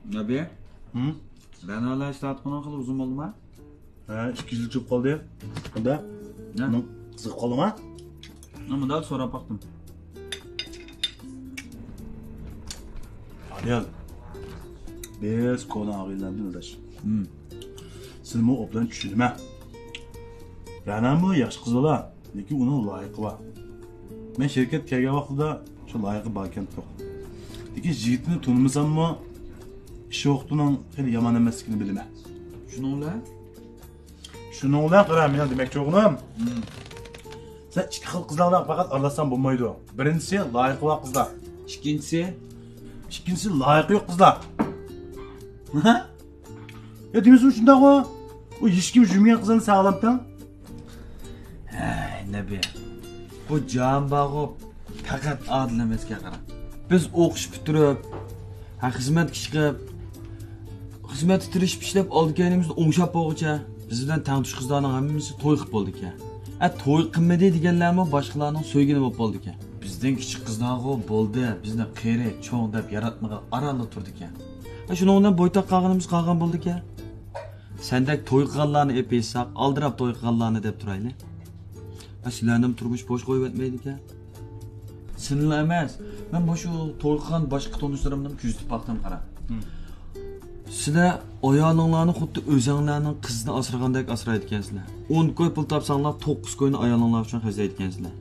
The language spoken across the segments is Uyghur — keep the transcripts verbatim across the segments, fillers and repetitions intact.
نەبى، ھىم؟ رەنالار ئىشلەۋاتقىنىڭ خېلى ئۇزۇن بولدىما؟ ھە، ئىككى يىل چۈشۈپ قالدى. قانداق؟ نە؟ نېمە، قىزىقىپ قالدىڭما؟ نېمە، مۇنداق سوراپ باقتىم. ئادىل، بىز كونا ئاغىنىلەردىن ئاداش. ھىم. سېنىمۇ ئوبدان چۈشىنىمەن. رەنامۇ ياخشى قىز بالا. لېكىن ئۇنىڭ لايىقى بار. مەن شىركەتكە كەلگەن ۋاقتىدا شۇ لايىقى باركەنتۇق. لېكىن يىگىتنى تونۇمىساممۇ، ئىش ۋاقتىنىڭ خېلى يامان ئەمەسلىكىنى بىلىمەن. شۇنىڭ بىلەن؟ شۇنىڭ بىلەن قارا، مېنىڭ دېمەكچى بولغىنىم، ھىم. سەن ئىككى خىل قىزلار بىلەن پەقەت ئارىلاشساڭ بولمايدۇ. بىرىنچىسى، لايىقى بار قىزلار. ئىككىنچىسى؟ ئىككىنچىسى، لايىقى يوق قىزلار. ھە؟ يا دېمىسىمۇ شۇنداقغۇ. ئۇ ھېچكىم جۈمگەن قىزلارنى ساغلامتىڭ؟ ھەي، نەبى. بۇ جان بارغۇ، پەقەت ئادىل ئەمەسكەن قارا. بىز ئوقۇش پۈتتۈرۈپ، ھە، خىزمەتكە چىقىپ، خىزمەتتە تىرىشىپ ئىشلەپ، ئالدى كەينىمىزدە ئوڭشاپ بولغۇچە، بىز بىلەن تەڭتۇش قىزلارنىڭ ھەممىسى توي قىلىپ بولدىكەن. ھە، توي قىلمىدى دېگەنلەرمۇ باشقىلارنىڭ سۆيگىنى بولۇپ بولدىكەن. بىزدىن كىچىك قىزلارغۇ بولدى، بىزنى قېرى، چوڭ دەپ ياراتمىغان ئارانلا تۇرىدىكەن. ھە، شۇنىڭ بىلەن بويتاق قالغىنىمىز قالغان بولدىكەن. سەندەك توي قىلغانلارنى ئېپىشساق، ئالدىراپ توي قىلغانلارنى دەپ تۇرايلى. ھە، سىلەرنىمۇ تۇرمۇش بوش قويۇۋەتمەيدىكەن. سېنىلا ئەمەس، مەن مۇشۇ توي قىلغان باشقا تونۇشلىرىمنىمۇ كۆزىتىپ باقتىم، قارا. ھىم. سىلەر ئايالىڭلارنى خۇددى ئۆزەڭلارنىڭ قىزىنى ئاسرىغاندەك ئاسرايدىكەنسىلەر. ئون كوي پۇل تاپساڭلار، توققۇز كوينى ئايالىڭلار ئۈچۈن خەجلەيدىكەنسىلەر.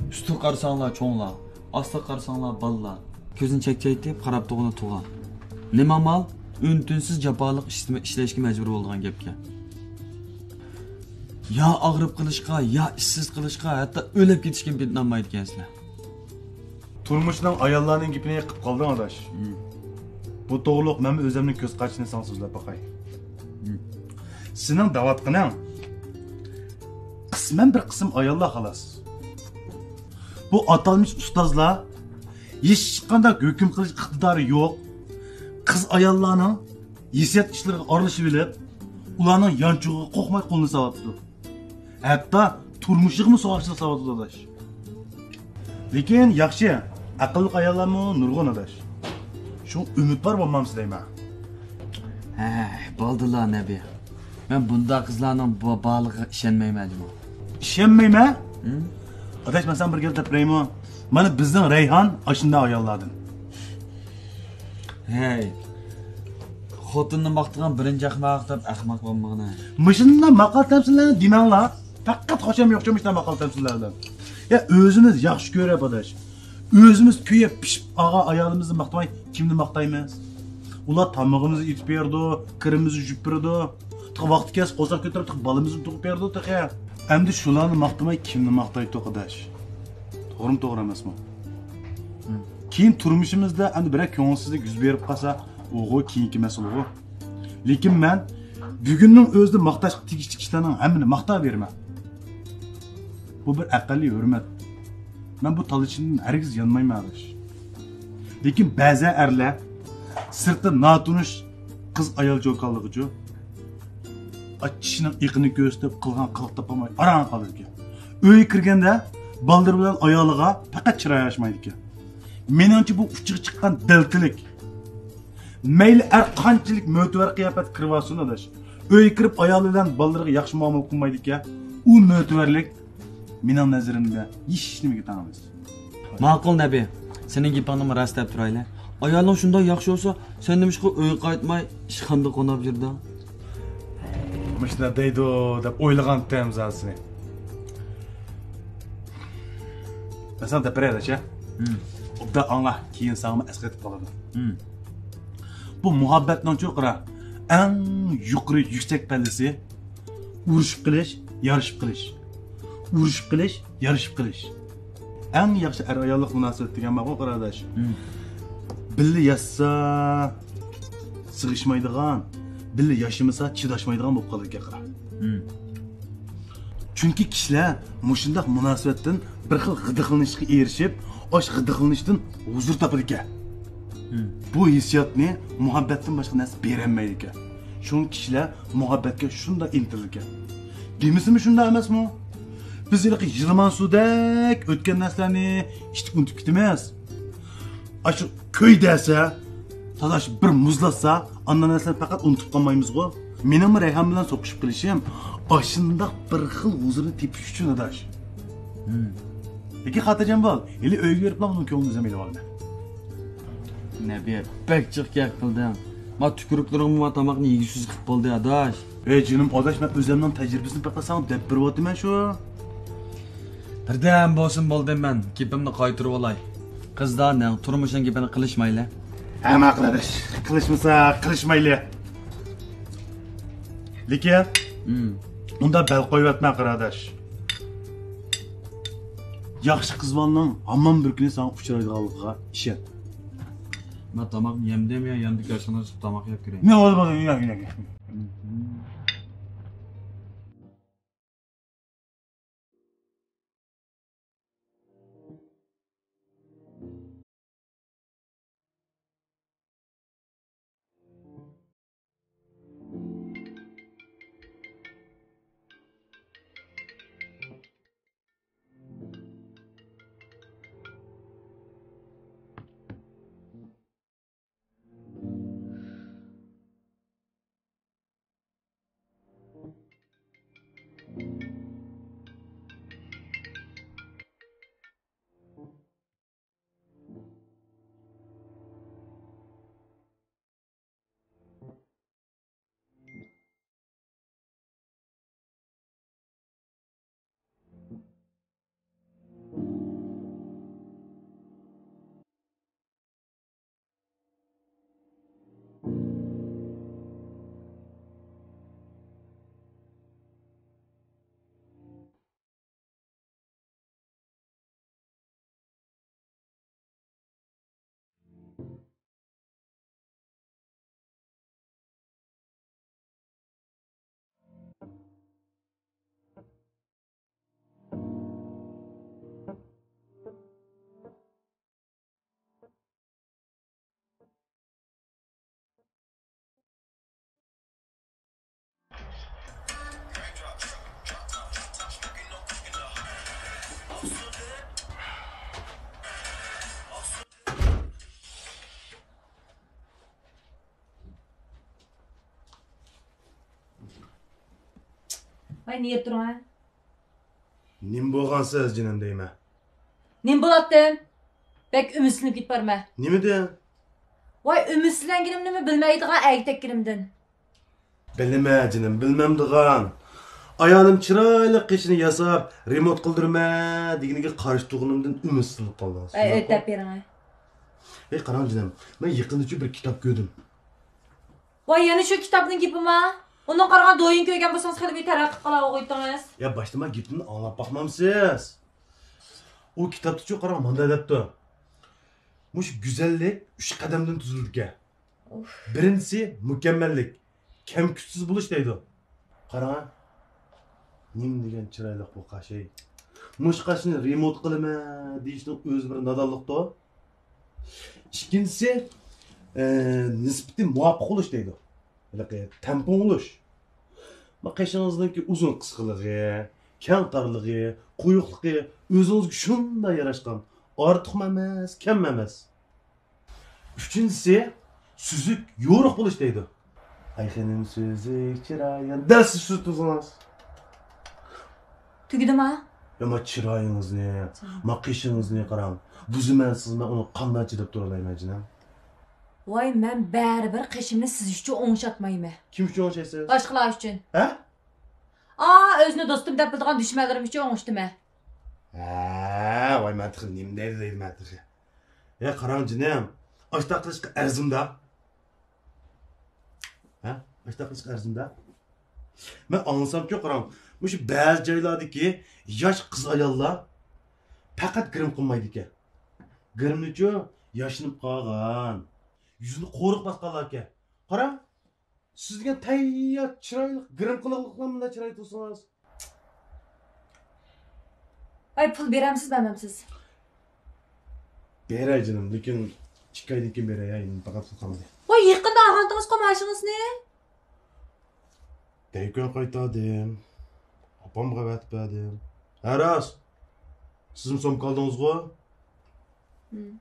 ئۈستىگە قارىساڭلار چوڭلار، ئاستىغا قارىساڭلار بالىلار. كۆزىنى چەكچەيتىپ قاراپ تۇرغىنى تۇغان. نېمە ئامال؟ ئۈن-تىنسىز جاپالىق ئىشلىمە-، ئىشلەشكە مەجبۇر بولىدىغان گەپكەن. يا ئاغرىپ قېلىشقا، يا ئىشسىز قېلىشقا، ھەتتا ئۆلۈپ كېتىشكىمۇ پېتىنالمايدىكەنسىلەر. تۇرمۇشنىڭ ئاياللارنىڭ گېپىنى قىپ قالدىڭ، ئاداش. ھىم. بۇ توغرۇلۇق مەنمۇ ئۆزۈمنىڭ كۆز قارىشىنى ساڭا سۆزلەپ باقاي. ھىم. سېنىڭ دەۋاتقىنىڭ قىسمەن بىر قىسىم ئاياللار، خالاس. بۇ ئاتالمىش ئۇستازلار ھېچقانداق ھۆكۈم قىلىش ئىقتىدارى يوق قىز ئاياللارنىڭ ھېسسىيات ئىشلىرىغا ئارىلىشىۋېلىپ، ئۇلارنىڭ يانچۇقىغا قورقماي قولىنى سالىۋاتىدۇ. ھەتتا تۇرمۇشىغىمۇ سوغۇقچىلىق سالىۋاتىدۇ، ئاداش. لېكىن ياخشى، ئەقىللىق ئاياللارمۇ نۇرغۇن، ئاداش. شۇڭا ئۈمىدۋار بولمامسىز دەيمەن. ھە، بولدىلا، نەبى. مەن بۇنداق قىزلارنىڭ بو-، بارلىقىغا ئىشەنمەيمەن جۇمۇ. ئىشەنمەيمەن؟ ھىم؟ ئاداش، مەن ساڭا بىر گەپ دەپ بېرەيمۇ؟ مانا بىزنىڭ رەيھان ئاشۇنداق ئاياللاردىن. ھەي، خوتۇننى ماختىغان بىرىنچى ئەخمەق دەپ ئەخمەق بولمىغىن. مۇشۇنداق ماقال تەمسىللەرنى دېمەڭلار. پەقەت خۇشام يوق مۇشۇنداق ماقال تەمسىللەر بىلەن. يا ئۆزىمىز ياخشى كۆرۈپ، ئاداش. ئۆزىمىز كۆيۈپ پىشىپ ئالغان ئايالىمىزنى ماختىماي كىمنى ماختايمىز؟ ئۇلار تامىقىمىزنى ئېتىپ بېرىدۇ، كىرىمىمىزنى يۇيۇپ بېرىدۇ. تېخى ۋاقتى كەلسە قورساق كۆتۈرۈپ تېخى بالىمىزنى تۇغۇپ بېرىدۇ تېخى. ئەمدى شۇلارنى ماختىماي كىمنى ماختايتتۇق، ئاداش؟ توغرىمۇ توغرا ئەمەسمۇ؟ ھىم. كېيىن تۇرمۇشىمىزدا ئەمدى بىرەر كۆڭۈلسىزلىك يۈز بېرىپ قالسا، ئۇغۇ كېيىنكى مەسىلىغۇ. لېكىن مەن بۈگۈننىڭ ئۆزىدە ماختاشقا تېگىشلىك ئىشلارنىڭ ھەممىنى ماختاۋېرىمەن. بۇ بىر ئەقەللىي ھۆرمەت. مەن بۇ تالىشىشتىن ھەرگىز يانمايمەن، ئاداش. لېكىن بەزى ئەرلەر سىرتتا ناتونۇش قىز ئايال جوكانلىقىچۇ، ئاچ چىشىنىڭ ئېقىنى كۆرسىتىپ قىلغان قىلىق تاپالماي ئاران قالىدىكەن. ئۆيگە كىرگەندە بالدۇر بىلەن ئايالىغا پەقەت چىراي ئاچمايدىكەن. مېنىڭچە بۇ ئۇچىغا چىققان دەلتىلىك. مەيلى ئەر قانچىلىك مۆتىۋەر قىياپەتتە كىرىۋالسۇن، ئاداش. ئۆيگە كىرىپ ئايالى بىلەن بالىلىرىغا ياخشى مۇئامىلە قىلمايدىكەن. ئۇ مۆتىۋەرلىك مېنىڭ نەزىرىمدە ھېچ نېمىگە تەڭ ئەمەس. ماقۇل، نەبى. سېنىڭ گېپىڭنىمۇ راست دەپ تۇرايلى. ئايالىڭ شۇنداق ياخشى بولسا، سەن نېمىشقا ئۆيگە قايتماي، ئىشخانىدا قوناپ يۈردۈڭ؟ مۇشۇنداق دەيدۇ دەپ ئويلىغانتىم زادىسىنى. مەن ساڭا دەپ بېرەي، ئاداش. ھىم. ئوبدان ئاڭلا، كېيىن ساڭىمۇ ئەسقېتىپ قالىدۇ. ھىم. بۇ مۇھەببەتنىڭچۇ قارا، ئەڭ يۇقىرى يۈكسەك پەللىسى ئۇرۇشۇپ قېلىش، يارىشىپ قېلىش. ئۇرۇشۇپ قېلىش، يارىشىپ قېلىش. ئەڭ ياخشى ئەر-ئاياللىق مۇناسىۋەت دېگەن بارغۇ، قېرىنداش. ھىم. بىللە ياشىسا، سىغىشمايدىغان، بىللە ياشىمىسا، چىداشمايدىغان بولۇپ قالىدىكەن، قارا. ھىم. چۈنكى كىشىلەر مۇشۇنداق مۇناسىۋەتتىن بىر خىل غىدىقلىنىشقا ئېرىشىپ، ئاشۇ غىدىقلىنىشتىن ھۇزۇر تاپىدىكەن. ھىم. بۇ ھېسسىياتنى مۇھەببەتتىن باشقا نەرسە بېرەلمەيدىكەن. شۇڭا كىشىلەر مۇھەببەتكە شۇنداق ئىنتىلىدىكەن. دېمىسىمۇ شۇنداق ئەمەسمۇ؟ بىز ھېلىقى يىلمان سۇدەك ئۆتكەن نەرسىلەرنى ئىشتىك ئۇنتۇپ كېتىمىز. ئاشۇ كۆي دەسە، ساداش، بىر مۇزلاتسا، ئاندىن نەرسىلەرنى پەقەت ئۇنتۇپ قالمايمىزغۇ؟ مېنىڭمۇ رەيھان بىلەن سوقۇشۇپ قېلىشىم ئاشۇنداق بىر خىل ھۇزۇرنى تېپىش ئۈچۈن، ئاداش. لېكىن خاتىرجەم بول، ھېلى ئۆيگە بېرىپلا ئۇنىڭ كۆڭلىنى ئۆزۈم ئېلىۋالىمەن. نەبى، بەك جىق گەپ قىلدىڭ. ما تۈكۈرۈكلىرىڭمۇ ما تاماقنى يېگۈسىز قىلىپ بولدى، ئاداش. ئەي جېنىم ئاداش، مەن ئۆزۈمنىڭ تەجرىبىسىنى پەقەت ساڭا دەپ بېرىۋاتىمەن شۇ. بىردەم بولسۇن بولدى، مەن گېپىمنى قايتۇرۇۋالاي. قىزلارنىڭ تۇرمۇشىنىڭ گېپىنى قىلىشمايلى. ھە، ماقۇل ئاداش. قىلىشمىسا، قىلىشمايلى. لېكىن، ئۇندا بەل قويۇۋەتمە، قاراداش. ياخشى قىز بالىنىڭ ھامان بىر كۈنى ساڭا ئۇچرايدىغانلىقىغا ئىشەن. مەن تاماقنى يەمدىم يا ياندىكى ئاشخانىدا چىقىپ تاماق يەپ كىرەي. نە بولدى، بولدى، يۈرەڭ، يۈرەڭ. ۋاي، نېمە يەپ تۇرۇڭ ھە؟ نېمە بولغانسىز جېنىم دەيمەن. نېمە بولاتتىم؟ بەك ئۈمىدسىزلىنىپ كېتىپ بارمەن. نېمىدىن؟ ۋاي، ئۈمىدسىزلەنگىنىمنىمۇ بىلمەيدىغان ئەگدەككىنىمدىن. بىلىمە جېنىم، بىلمەمدىغان. ئايالىم چىرايلىق قېشىنى ياساپ، رېمونت قىلدۇرىمەن دېگىنىگە قارشى تۇرغىنىمدىن ئۈمىدسىزلىنىپ قالدىڭىز. ئەي، ئۆتەپ بېرىڭە. ھەي، قاراڭ جېنىم، مەن يېقىندىچۇ بىر كىتاب كۆردۈم. ۋاي، يەنە شۇ كىتابنىڭ گېپىما؟ ئۇنىڭغا قارىغان دويىن كۆرگەن بولسىڭىز، خېلى بىر تەرەققىي قىلاۋۇغۇيتتىڭىز. يا، باشتا ما گېپىمنى ئاڭلاپ باقمامسىز؟ ئۇ كىتابتىچۇ قاراڭ، مانداق دەپتۇ. مۇشۇ گۈزەللىك ئۈچ قەدەمدىن تۈزۈلىدىكەن. ئۇف. بىرىنچىسى مۇكەممەللىك، كەم-كۈچسىز بولۇش دەيدۇ. قاراڭا، نېمە دېگەن چىرايلىق بۇ قاش، ھەي. مۇشۇ قاشنى رېمونت قىلىمەن دېيىشنىڭ ئۆزى بىر نادانلىقتۇ. ئىككىنچىسى، ئە، نىسبىتى مۇۋاپىق بولۇش دەيدۇ. ھېلىقى تەڭپۇڭ بولۇش. ما قېشىڭىزنىڭكى ئۇزۇن قىسقىلىقى، كەڭ تارلىقى، قويۇقلۇقى ئۆزىڭىزگە شۇنداق ياراشقان. ئارتۇقمۇ ئەمەس، كەممۇ ئەمەس. ئۈچىنچىسى، سۈزۈك، يورۇق بولۇش دەيدۇ. ئاي خېنىم سۈزۈك، چىرايلىق. دەل سىز سۈزۈك تۇرسىڭىز. تۈگىدىما؟ يا، ما چىرايىڭىزنى، ما قېشىڭىزنى قاراڭ. بۇزىمەن سىز، مەن ئۇنى قانداق چىداپ تۇرالايمەن جېنىم؟ ۋاي، مەن بەرىبىر قېشىمنى سىز ئۈچۈن ئوڭشاتمايمەن. كىم ئۈچۈن ئوڭشايسىز؟ باشقىلار ئۈچۈن. ھە؟ ئا، ئۆزىنى دوستۇم دەپ بىلىدىغان دۈشمەنلىرىم ئۈچۈن ئوڭشىتىمەن. ھە، ۋاي، مەن تېخى نېمە دەيدۇ دەيدۇ مەن تېخى. ھە، قاراڭ جېنىم، ئاشتاق قىلىشقا ئەرزىمدا. ھە؟ ئاشتاق قىلىشقا ئەرزىمدا. مەن ئاڭلىسامچۇ، قاراڭ، مۇشۇ بەزى جايلاردىكى ياش قىز-ئاياللار پەقەت گىرىم قىلمايدىكەن. گىرىمنىچۇ ياشىنىپ قالغان، يۈزىنى قورۇق باسقانلاركەن. قاراڭ، سىز دېگەن تەييار چىرايلىق، گىرىم قىلىقلىقلار بىلەن چىرايلىق تۇرسىڭىز. ئاي، پۇل بېرەمسىز، بەرمەمسىز؟ بېرەي جېنىم، لېكىن ئىككى ئايدىن كېيىن بېرەي، ھە، ئەمدى پەقەت پۇل قالمىدى. ۋاي، يېقىندا ئالغانتىڭىزغۇ مائاشىڭىزنى؟ دەيكۆن قايتاردىم. ئاپامغا ئەۋەتىپ بەردىم. ھە، راست. سىزمۇ سومكا ئالدىڭىزغۇ؟ ھىم.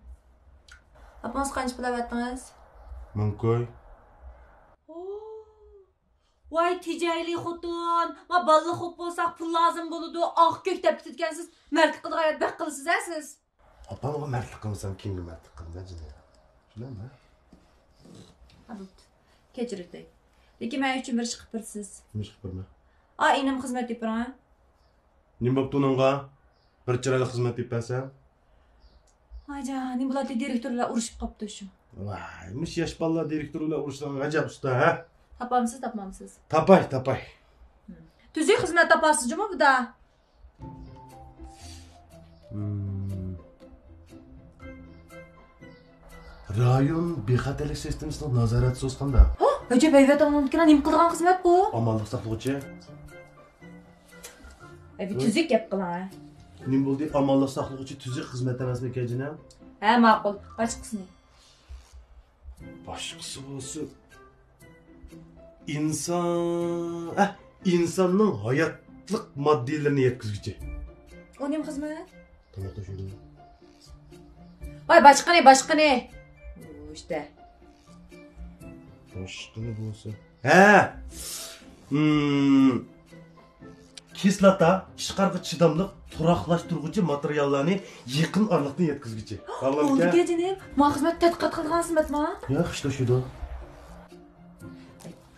ئاپىڭىزغا قانچە پۇل ئەۋەتتىڭىز؟ ماڭكوي. ۋاي تېجەيلى خوتۇن، ما بالىلىق خوپ بولساق پۇل لازىم بولىدۇ، ئاق كۆك دەپ كېتىدىكەنسىز، مەردلىك قىلىدىغان يەردە بەك قىلىسىز ھە سىز. ئاپامغا مەردلىك قىلمىسام كىمگە مەردلىك قىلىمەن جېنىم؟ شۇنداقمۇ؟ ھە بوپتۇ. كەچۈرۈۋېتەي. لېكىن مەن ئۈچۈن بىر ئىش قىلىپ بېرىسىز. نېمە ئىش قىلىپ بېرىمەن؟ ئا ئىنىم خىزمەت ئېلىپ بېرىڭ. نېمە بوپتۇ ئۇنىڭغا؟ بىر چىرايلىق خىزمەت ئېلىپ بەرسەم. ھاجا، نېمە بولاتتى، دىرېكتور بىلەن ئۇرۇشۇپ قاپتۇ شۇ. ۋاي، مۇشۇ ياش بالىلار دىرېكتور بىلەن ئۇرۇشىدىغان ئەجەب ئۇستا ھە؟ تاپامسىز، تاپمامسىز؟ تاپاي، تاپاي. تۈزۈك خىزمەت تاپارسىز جۇمۇ بۇدا. رايون بىخەتەرلىك سىستېمىسىنىڭ نازارەتچىسى قانداق؟ ھە، ئەجەب ھەيۋەت ئاڭلىنىدىكەن، نېمە قىلىدىغان خىزمەت بۇ؟ ئامانلىق ساقلىغۇچى. ئەي، بىر تۈزۈك گەپ قىلىڭ ھە. نېمە بولدى؟ ئامانلىق ساقلىغۇچى تۈزۈك خىزمەت ئەمەسمىكەن جېنىم؟ ھە، ماقۇل. باشقىسىنى. باشقىسى بولسا ئىنسان، ئە، ئىنساننىڭ ھاياتلىق ماددىلىرىنى يەتكۈزگۈچى. ئۇ نېمە خىزمەت؟ تاماق توشۇيدۇ. ۋاي باشقىنى، باشقىنى. ئۇ ئىشتە. باشقىنى بولسا. ھە! مم. كىسلاتا، ئىشقارغا چىداملىق تۇراقلاشتۇرغۇچى ماتېرىياللارنى يېقىن ئارىلىقتىن يەتكۈزگۈچى. بولدىكەن جېنىم، ما خىزمەت تەتقىقات قىلىدىغان خىزمەتما؟ ياق، ئىش توشۇيدۇ.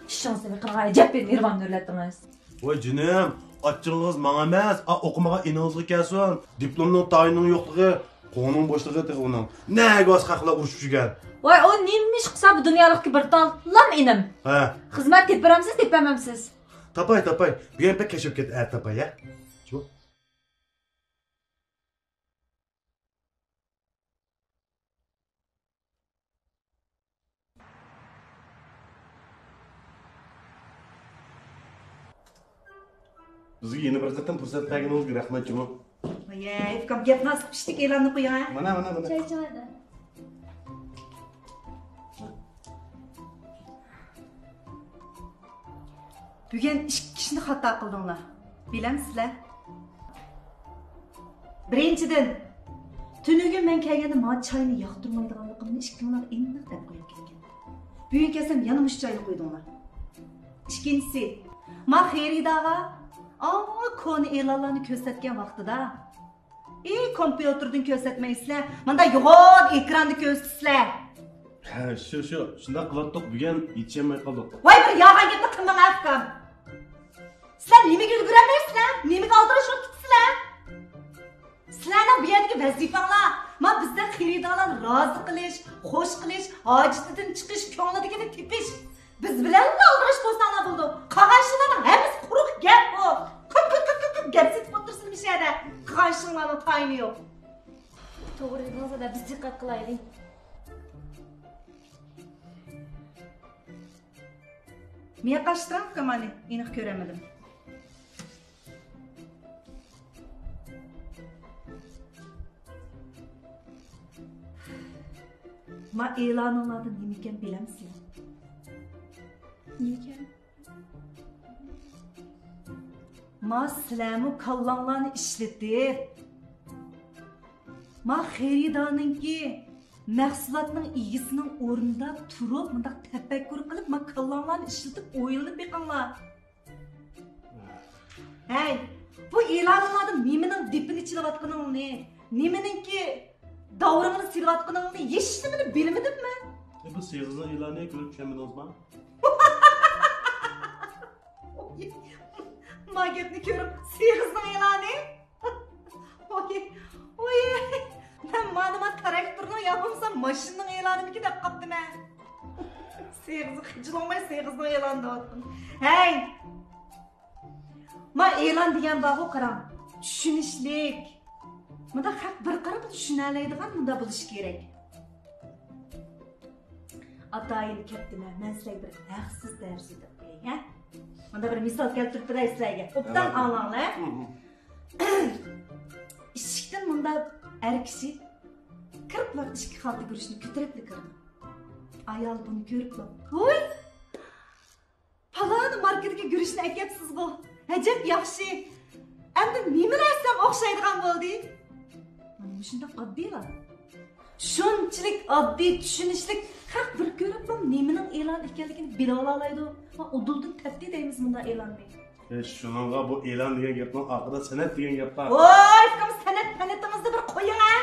ئىشىڭىزنى بىر قىلغاي، جەپ بىر مېھرىبان نۆرلەتتىڭىز. ۋاي جېنىم، ئاچچىقىڭىز ماڭا ئەمەس، ئا ئوقۇمىغان ئىنىڭىزغا كەلسۇن. دىپلومنىڭ تايىنىنىڭ يوقلۇقى، قوڭنىڭ بوشلۇقى تېخى ئۇنىڭ. نەگە بارسا خەق بىلەن ئۇرۇشۇپ يۈرگەن. ۋاي ئۇ نېمە ئىش قىلسا بۇ دۇنيالىقتىكى بىر تال لام ئىنىم. ھە. خىزمەت تېپىپ بېرەمسىز، تېپىپ بەرمەمسىز؟ تاپاي، تاپاي. بۈگۈن بەك كەچ بولۇپ كەتتى، ئەتە تاپاي ھە. بىزگە يەنە بىر قېتىم پۇرسەت بەرگىنىڭىزگە رەھمەت جۇمۇ. ۋايەي ئۇكام، گەپنى ئاسىپ ئىشتىكى ئېلاننى قويۇڭ ھە. مانا، مانا، مانا. چاي ئىچىڭ ھەدە. بۈگۈن ئىككى ئىشنى خاتا قىلدىڭلار. بىلەمسىلەر؟ بىرىنچىدىن، تۈنۈگۈن مەن كەلگەندە ماڭا چاينى ياقتۇرمايدىغانلىقىمنى ئىككىڭلار ئېنىق دەپ قويۇپ كەتكەن. بۈگۈن كەلسەم يەنە مۇشۇ چاينى قۇيدۇڭلار. ئىككىنچىسى، ما خېرىدارغا ئاڭا كونا ئېلانلارنى كۆرسەتكەن ۋاقتىدا ئى، كومپيۇتېردىن كۆرسەتمەيسىلەر، مانداق يوغان ئېكراندا كۆرسىتىسىلەر. ھە، شۇ، شۇ، شۇنداق قىلاتتۇق، بۈگۈن يېتىشەلمەي قالدۇق. ۋاي، بىر يالغان گەپنى قىلماڭ ئۇكام. سىلەر نېمىگە ئۈلگۈرەلمەيسىلەر؟ نېمىگە ئالدىراش بولۇپ كېتىسىلەر؟ سىلەرنىڭ بۇ يەردىكى ۋەزىپەڭلار، ما بىزدەك خېرىدارلارنى رازى قىلىش، خوش قىلىش، ھاجىتىدىن چىقىش، كۆڭلىدىكىنى تېپىش. بىز بىلەنلا ئالدىراش بولساڭلار بولىدۇ. قالغان ئىشىڭلارنىڭ ھەممىسى قۇرۇق گەپ بۇ. كۆپ، كۆپ، كۆپ، كۆپ، كۆپ گەپ سېتىپ ئولتۇرسىلە مۇشۇ يەردە. قىلغان ئىشىڭلارنىڭ تايىنى يوق. توغرا دېدىڭىز ھەدە، بىز دىققەت قىلايلى. مېنى قاچتۇرۇڭ، كامانى ئېنىق كۆرەلمىدىم. ما ئېلانىڭلاردا نېمىكەن بىلەمسىلەر؟ نېمىكەن؟ ما سىلەرمۇ كاللاڭلارنى ئىشلىتىپ، ما خېرىدارنىڭكى، مەھسۇلاتنىڭ ئىگىسىنىڭ ئورنىدا تۇرۇپ، مۇنداق تەپەككۇر قىلىپ، ما كاللاڭلارنى ئىشلىتىپ ئويلىنىپ بېقىڭلار. ھەي، بۇ ئېلانىڭلاردا نېمىنىڭ دېپىنى چېلىۋاتقىنىڭنى، نېمىنىڭكى داۋرىڭىنى سېلىۋاتقىنىڭنى ھېچنېمىنى بىلمىدىممۇ؟ ئە، بۇ سېغىزنىڭ ئېلانى، كۆرۈپ چۈشەنمىدىڭىزما؟ ما گەپنى كۆرۈپ، سېغىزنىڭ ئېلانى؟ ۋوي، ۋوي، مەن مانا ما تىراكتورنىڭ يا بولمىسا ماشىنىنىڭ ئېلانىمىكىن دەپ قاپتىمەن. سېغىزى خىجىلىڭماي سېغىزنىڭ ئېلانى دەۋاتقىن. ھەي! ما ئېلان دېگەن بارغۇ، قاراڭ. چۈشىنىشلىك. مۇنداق خەق بىر قاراپلا چۈشىنەلەيدىغان مۇنداق بولۇشى كېرەك. ئاتايىن كەپتىمەن، مەن سىلەرگە بىر ھەقسىز دەرس ئۆتۈپ قوياي، ھە؟ مۇنداق بىر مىسال كەلتۈرۈپ بېرەي سىلەرگە. ئوبدان ئاڭلاڭلار. ئىشىكتىن مۇنداق ئەر كىشى كىرىپلا ئىچكى خالتا گۈرۈچنى كۆتۈرۈپلا كىردى. ئايال بۇنى كۆرۈپلا، ۋوي! پالانى ماركىدىكى گۈرۈچنى ئەكەپسىزغۇ؟ ئەجەب ياخشى. ئەمدى نېمىنى ئەتسەم ئوخشايدىغان بولدى؟ مانا مۇشۇنداق ئاددىيلا. شۇنچىلىك ئاددىي، چۈشىنىشلىك، خەق بىر كۆرۈپلا نېمىنىڭ ئېلان ئىكەنلىكىنى بىلىۋالالايدۇ. ھا، ئۇدۇلدىن تەپتى دەيمىز مۇنداق ئېلاننى. ئە، شۇنىڭغا بۇ ئېلان دېگەن گەپنىڭ ئاخىرىدا سەنئەت دېگەن گەپ بار. ۋاي، ئۇكام، سەنئەت پەنئىتىڭىزنى بىر قويۇڭ ھە.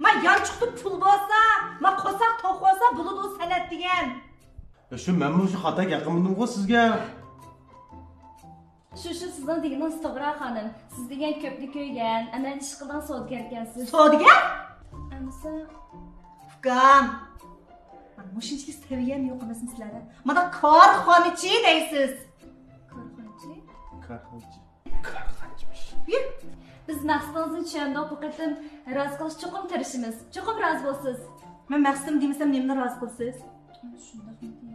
ما يانچۇقتا پۇل بولسا، ما قورساق توق بولسا بولىدۇ سەنئەت دېگەن. ئە، شۇ مەنمۇ شۇ خاتا گەپ قىلمىدىمغۇ سىزگە؟ شۇ، شۇ سىزنىڭ دېگىنىڭىز توغرا، خانىم. سىز دېگەن كۆپنى كۆرگەن، ئەمەلىي ئىش قىلىدىغان سودىگەر ئىكەنسىز. سودىگەر؟ ئەمىسە. ئۇكام، مۇشۇنچىلىك سەۋىيەم يوق ئەمەسمۇ سىلەردە؟ مانا كارخانىچى دەيسىز. كارخانىچى؟ كارخانىچى. كارخانىچىمىش. يۈ. بىز مەقسىتىڭىزنى چۈشەندۇق، بۇ قېتىم رازى قىلىش چوقۇم تىرىشىمىز. چوقۇم رازى بولىسىز. مەن مەقسىتىم دېمىسەم نېمىنى رازى قىلىسىز؟ شۇنداقمىكىن؟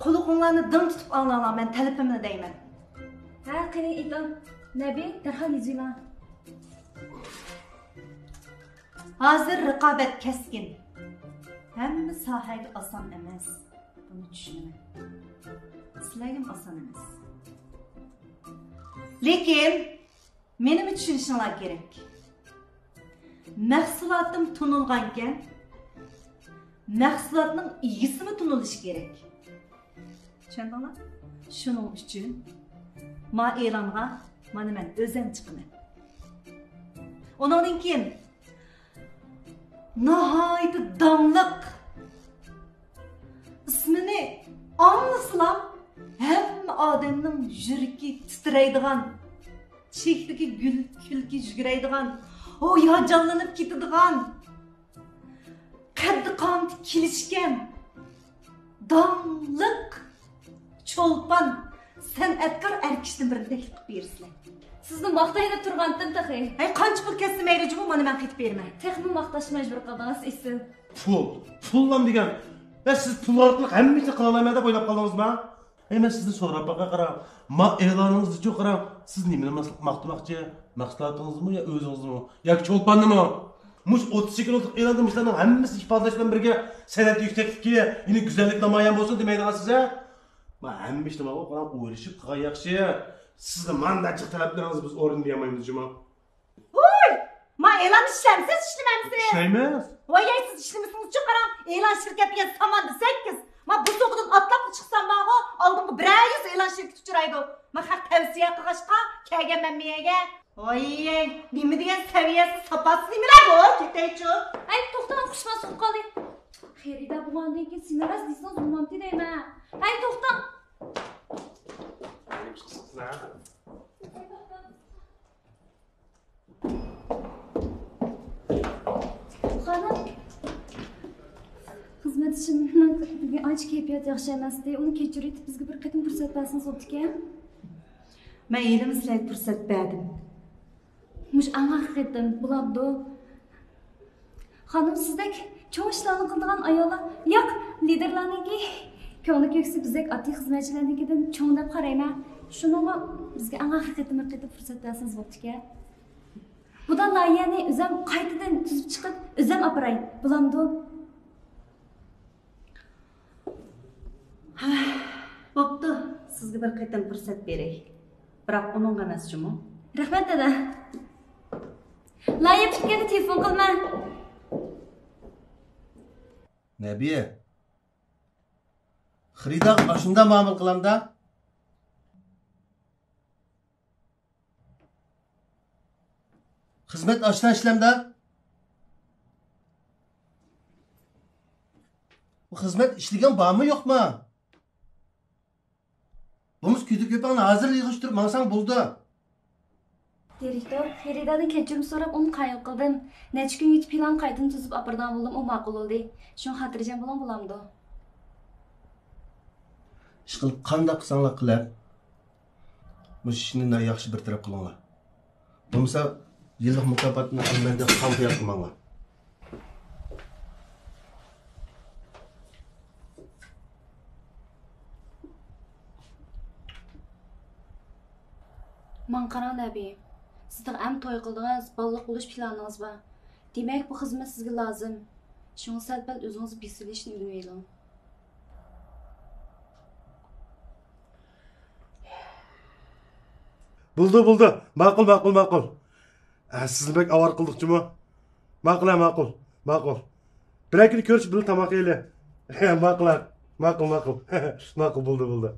قۇلىقىڭلارنى دىڭ تۇتۇپ ئاڭلاڭلار، مەن تەلىپىمنى دەيمەن. ھە، قېنى ئېيتىڭ. نەبى، دەرھال يېزىۋېلىڭ. ھازىر رىقابەت كەسكىن. ھەممە ساھەگە ئاسان ئەمەس. بۇنى چۈشىنىمەن. سىلەرگىمۇ ئاسان ئەمەس. لېكىن مېنىمۇ چۈشىنىشىڭلار كېرەك. مەھسۇلاتىم تونۇلغانكەن، مەھسۇلاتنىڭ ئىگىسىمۇ تونۇلۇشى كېرەك. چۈشەندىڭلار؟ شۇنىڭ ئۈچۈن ما ئېلانغا مانا مەن ئۆزۈم چىقىمەن. ئۇنىڭدىن كېيىن ناھايىتى داڭلىق، ئىسمىنى ئاڭلىسىلا ھەممە ئادەمنىڭ يۈرىكى تىترەيدىغان، چېھرىدىكى گۈل كۈلكە يۈگۈرەيدىغان، ھاياجانلىنىپ كېتىدىغان، قەددى قامىتى كېلىشكەن، داڭلىق چولپان، سەنئەتكار ئەر كىشىدىن بىرنى تەكلىپ قىلىپ بېرىسىلەر. سىزنى ماختاي دەپ تۇرغانتىم تېخى. ھەي، قانچە پۇل كەتسە مەيلى جۇمۇ، مانا مەن قېتىپ بېرىمەن. تېخىمۇ ماختاشقا مەجبۇر قىلدىڭىز، ئېسىل. پۇل؟ پۇللام دېگەن. ھە، سىز پۇل ئارقىلىق ھەممە ئىشنى قىلالايمەن دەپ ئويلاپ قالدىڭىزمۇ؟ ھەي، مەن سىزدىن سوراپ باقاي، قاراڭ. ما ئېلانىڭىزدىچۇ قاراڭ، سىز نېمىنى ماس-، ماختىماقچى؟ مەھسۇلاتىڭىزمۇ يا ئۆزىڭىزمۇ؟ ياكى چولپاننىمۇ؟ مۇشۇ ئوتتۇز سەككىز ئوتلۇق ئېلاندا مۇشۇلارنىڭ ھەممىسى ئىپادىلەش بىلەن بىرگە سەنئەت يۈكسەكلىكى، يەنى گۈزەللىك نامايان بولسۇن دېمەيدىغان سىز، ھە؟ ما ھەممە ئىشنى ماۋۇ قاراڭ ئويلىشىپ قىلغان ياخشى. سىزنى ماندا جىق تەلەپلىرىڭىزنى بىز ئورۇندىيالمايمىز جۇمۇ. ھۇي! ما ئېلان ئىشلەمسىز، ئىشلىمەمسىز؟ ئىشلەيمىز. ۋاي، سىز ئىشلىمىسىڭىزچۇ قاراڭ، ئېلان شىركەت دېگەن سامان دېسەككىز. ما بۇ سوقىدىن ئاتلاپلا چىقسام بارغۇ، ئالدىمغا بىرەر يۈز ئېلان شىركىتى ئۇچرايدۇ. ما خەق تەۋسىيە قىلغاچقا كەلگەنمەن بۇ يەرگە. ۋاي، نېمە دېگەن سەۋىيەسى، ساپاسى نېمىلەر بۇ؟ كېتەيچۇ. ھەي، توختاڭ، ئۇقۇشماسلىق قىلدى. خېرىدار بولغاندىن كېيىن سېنى راست دېسىڭىز بولمامتى دەيمەن. ھەي، توختاڭ. خانىم، خىزمەتدىشىمنىڭ بۈگۈن ئانچە كەيپىياتى ياخشى ئەمەستى. ئۇنى كەچۈرۈۋېتىپ، بىزگە بىر قېتىم پۇرسەت بەرسىڭىز بوپتىكەن. مەن ھېلىمۇ سىلەرگە پۇرسەت بەردىم. مۇشۇ ئەڭ ئاخىرقى قېتىم بولامدۇ؟ خانىم، سىزدەك چوڭ ئىشلارنى قىلىدىغان ئاياللار، ياق، لىدېرلارنىڭكى كۆڭلى كۆكسى بىزدەك ئاددىي خىزمەتچىلەرنىڭكىدىن چوڭ دەپ قارايمەن. شۇنىڭغا بىزگە ئەڭ ئاخىرقى قېتىم بىر قېتىم پۇرسەت بەرسىڭىز بوپتىكەن. بۇ دان لايىھەنى ئۆزەم قايتىدىن تۈزۈپ چىقىپ، ئۆزەم ئاپىراي. بولامدۇ؟ بوپتۇ، سىزگە بىر قېتىم پۇرسەت بېرەي. بىراق ئۇنىڭغا ئەمەس جۇمۇ. رەھمەت، دادا. لايىھە پۈتكەندە تېلېفون قىلىمەن. نەبىيە، خېرىدارغا ئاشۇنداق مۇئامىلە قىلامدا؟ خىزمەت ئاشۇنداق ئىشلەمدا؟ بۇ خىزمەت ئىشلىگەن بارمۇ يوقمۇ؟ بولمىسا كۆيدۈر كۆپۈڭنى ھازىرلا يىغىشتۇرۇپ ماڭساڭ بولىدۇ. دىرېكتور، خېرىداردىن كەچۈرۈم سوراپ ئۇنى قايىل قىلدىم. نەچچە كۈنگىچە پىلان قايتىدىن تۈزۈپ ئاپىرىدىغان بولدۇم، ئۇ ماقۇل بولدى. شۇڭا خاتىرجەم بولۇڭ، بولامدۇ؟ ئىشقىلىپ قانداق قىلساڭلار قىلە، مۇشۇ ئىشنى ياخشى بىر تەرەپ قىلىڭلار. بولمىسا يىللىق مۇكاپاتنى ئالىمەن دەپ خام خىيال قىلماڭلار. ماڭا قاراڭ، نەبى. سىز تېخى ئەمدى توي قىلىدىغان، بالىلىق بولۇش پىلانىڭىز بار. دېمەك، بۇ خىزمەت سىزگە لازىم. شۇڭا سەل-پەل ئۆزىڭىزنى بېسىۋېلىشنى ئۆگىنىۋېلىڭ. بولدى، بولدى. ماقۇل، ماقۇل، ماقۇل. ئە، سىزنى بەك ئاۋارە قىلدۇق جۇمۇ. ماقۇل، ھە، ماقۇل، ماقۇل. بىرەر كۈنى كۆرۈشۈپ بىللە تاماق يەيلى. ماقۇل، ماقۇل، ماقۇل. ماقۇل، بولدى، بولدى.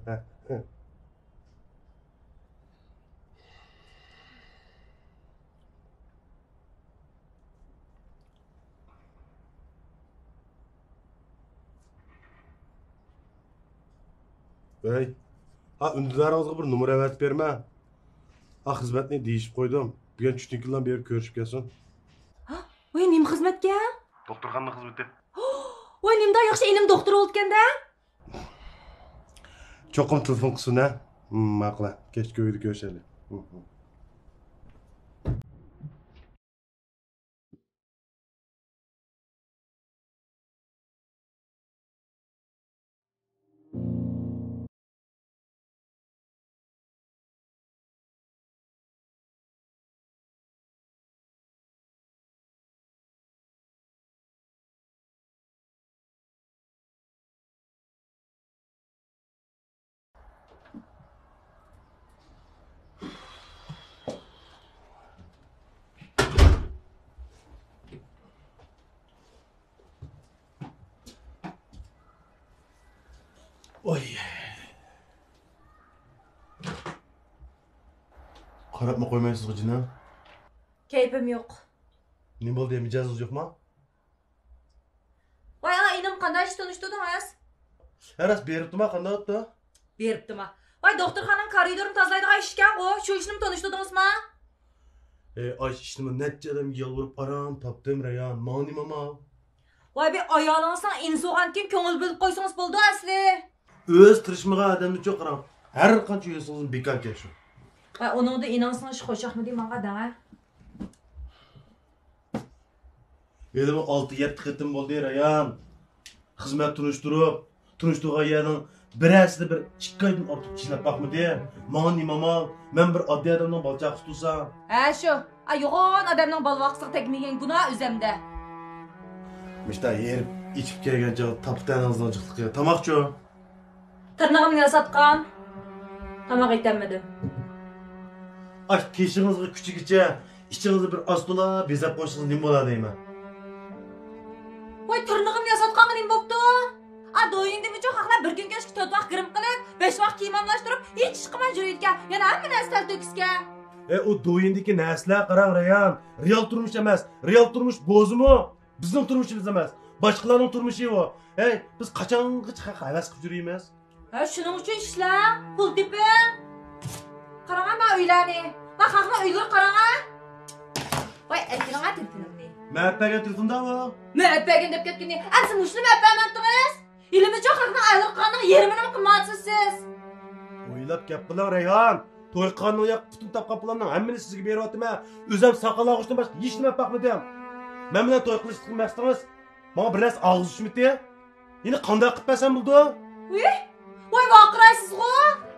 ھەي، ھا، ئۈندىدارىڭىزغا بىر نومۇر ئەۋەتىپ بېرىمەن. ھا، خىزمەتنى دېيىشىپ قويدۇم. بۈگۈن چۈشتىن كېيىنلا بېرىپ كۆرۈشۈپ كەلسۇن. ھا، ۋاي، نېمە خىزمەتكە؟ دوختۇرخانا خىزمىتى. ۋاي، نېمانداق ياخشى، ئىنىم دوختۇر بولىدىكەن-دە. چوقۇم تېلېفون قىلسۇن ھە. ماقۇل ھە. كەچتە ئۆيدە كۆرۈشەيلى. ۋاي. قاراپمۇ قويمايسىزغۇ جېنىم. كەيپىم يوق. نېمە بولدى، مىجەزىڭىز يوقمۇ؟ ۋاي، ئا، ئىنىم، قانداق ئىش تونۇشتۇردىڭىز؟ ھە، راست بېرىپتىما، قانداق ئۆتتى؟ بېرىپتىما؟ ۋاي، دوختۇرخانىنىڭ كارىدورىنى تازىلايدىغان ئىش ئىكەنغۇ، شۇ ئىشنىمۇ تونۇشتۇردىڭىزما؟ ئەي، ئاش ئىشنىمۇ نەچچە ئادەمگە يالۋۇرۇپ ئاران تاپتىم، رەيھان، ماڭا نېمە ئامال؟ ۋاي، بىر ئايالىڭىزنىڭ ئىنىسى بولغاندىكىن كۆڭۈل بۆلۈپ قويسىڭىز بولىدۇ ئەسلى. ئۆزى تىرىشمىغان ئادەمنىچۇ قاراڭ، ھەر قانچە يۈرسىڭىز بىكاركەن شۇ. ۋاي، ئۇنىڭدا ئىنىڭىزنىڭ ئىشى خۇشياقمىدى ماڭا دەڭە. ھېلىمۇ ئالتە يەتتە قېتىم بولدى، رەيھان. خىزمەت تونۇشتۇرۇپ، تونۇشتۇرغان يەرنىڭ بىرەرسىدە بىر ئىككى ئايدىن ئارتۇق چىشلەپ باقمىدى. ماڭا نېمە ئامال؟ مەن بىر ئاددىي ئادەمنىڭ بالا چاقىسى تۇرسام. ھە، شۇ. ئا، يوغان ئادەمنىڭ بالا باققۇسىغا تەگمىگەن گۇناھ ئۆزەمدە. مۇشتا ھېرىپ ئېچىپ كەلگەن چاغ تاپا تەنىڭىزنىڭ جىقلىقى. تاماقچۇ؟ تىرنىقىمنى ياساتقان. تاماق ئېتەلمىدىم. ئاش تېشىڭىزغا كۈچىگىچە ئىچىڭىزنى بىر ئاز تولا بېزەپ قويسىڭىز نېمە بولا دەيمەن. ۋاي، تىرنىقىمنى ياساتقانغا نېمە بوپتۇ؟ ئا، دويىندىمۇچۇ خەقلەر بىر كۈن كەچكە تۆت ۋاق گىرىم قىلىپ، بەش ۋاق كىيىم ئالماشتۇرۇپ، ھېچ ئىش قىلماي يۈرىدىكەن. يەنە ھەممە نەرسە تەلتۆكۈسكەن. ئە، ئۇ دويىندىكى نەرسىلەر قاراڭ، رەيھان. رېئال تۇرمۇش ئەمەس. رېئال تۇرمۇش بوزىمۇ؟ بىزنىڭ تۇرمۇشىمىز ئەمەس، باشقىلارنىڭ تۇرمۇشى ئۇ. ھەي، بىز قاچانغىچە خەق ھەۋەس قىلىپ يۈرىمىز؟ ھە، شۇنىڭ ئۈچۈن ئىشلەڭ، پۇل تېپىڭ. قاراڭا ما ئۆيلەرنى، ما خەقنىڭ ئۆيلىرىگە قاراڭا. ۋاي، ئەكىرىڭە تېلېفونۇمنى. مەن ئەپەرگەن تېلېفوندا ئۇ. مەن ئەپەرگەن دەپ كەتكىنى، ئەمسە مۇشۇنىمۇ ئەپەرمەپتىڭىز؟ ھېلىمۇچۇ خەقنىڭ ئەلقىغاننىڭ يېرىمىنىمۇ قىلمايسىز سىز. ئويلاپ گەپ قىلىڭ، رەيھان. توي قىلغاندىن ياق پۇتۇم تاپقان پۇللارنىڭ ھەممىنى سىزگە بېرىۋاتىمەن. ئۆزۈم ساقال ئالغۇچتىن باشقا ھېچنېمە باقمىدىم. مەن بىلەن توي قىلىشلىق مەقسىتىڭىز ماڭا بىر نەرسە ئالغۇزۇشمىتى؟ يەنە قانداق قىلىپ بەرسەم بولىدۇ؟ ۋىي، ۋاي ۋارقىرايسىزغۇ!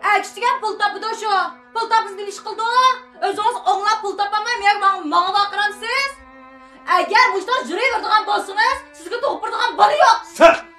ئەگىشتىگەن پۇل تاپىدۇ شۇ. پۇل تاپمىسا نېمە ئىش قىلىدۇ؟ ئۆزىڭىز ئوڭلاپ پۇل تاپالماي ماڭا، ماڭا ۋارقىرامسىز؟ ئەگەر مۇشۇنداق يۈرۈۋېرىدىغان بولسىڭىز، سىزگە تۇغۇپ بېرىدىغان بالا يوق. سەت!